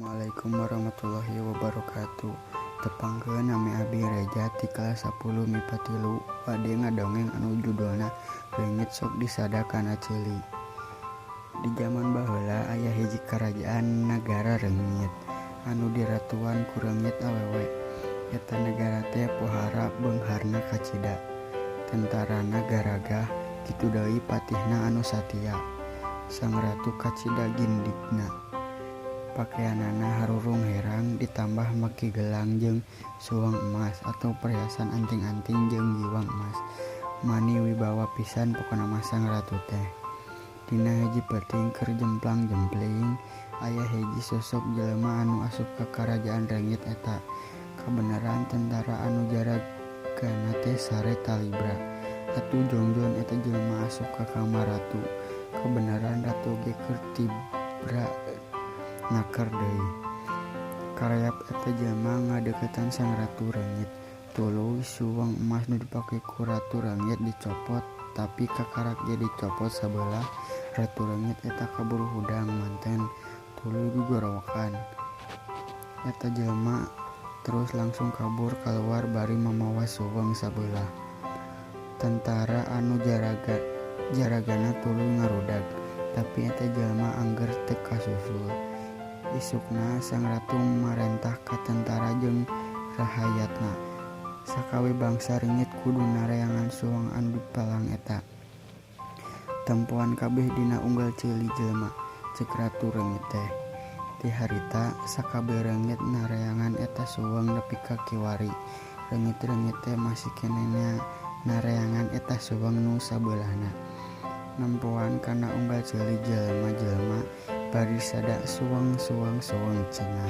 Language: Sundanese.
Assalamualaikum warahmatullahi wabarakatuh. Tepangkeun nami abi Reja ti kelas 10 MIPA 3 bade ngadongeng anu judulna Reungit Sok Disada Kana Ceuli. Di jaman baheula aya hiji karajaan nagara reungit anu diratuan ku reungit awewe. Eta nagara teh pohara beungharna kacida. Tentarana garagah kitu deui patihna anu satia. Sang ratu kacida gindigna. Pakeanana harurung herang ditambah make gelang jeung suweng emas atau perhiasan anting-anting jeung giwang emas. Mani wibawa pisan pokona mah sang ratu teh. Dina hiji peuting keur jemplang-jempling aya hiji sosok jelema anu asup ka karajaan reungit eta. Kabeneran tentara anu jaragana teh sare talibra. Atuh jongjon eta jelema asup ka kamar ratu. Kabeneran ratu ge keur tibra naker deui. Karayap eta jelema ngadeuketan sang ratu reungit. Tuluy suweng emas nu dipake ku ratu reungit dicopot, tapi kakarak ge dicopot sabelah. Ratu reungit eta kaburu hudang manten tuluy gugorowokan. Eta jelema terus langsung kabur kaluar bari mamawa suweng sabelah. Tentara anu jaragana tuluy ngarudag, tapi eta jelema angger teu kasusul. Isukna sang ratu marentah ka tentara jeung rahayatna. Sakabeh bangsa reungit kudu nareangan suweng anu dipalang eta. Tempoan kabeh dina unggal ceuli jelema, ceuk ratu reungit teh. Ti harita sakabeh reungit nareangan eta suweng nepi ka kiwari. Reungit-reungit teh masih keneh nareangan eta suweng nu sabeulahna. Nempoan kana unggal ceuli jelema-jelema bari sada suweng suweng suweng cenah.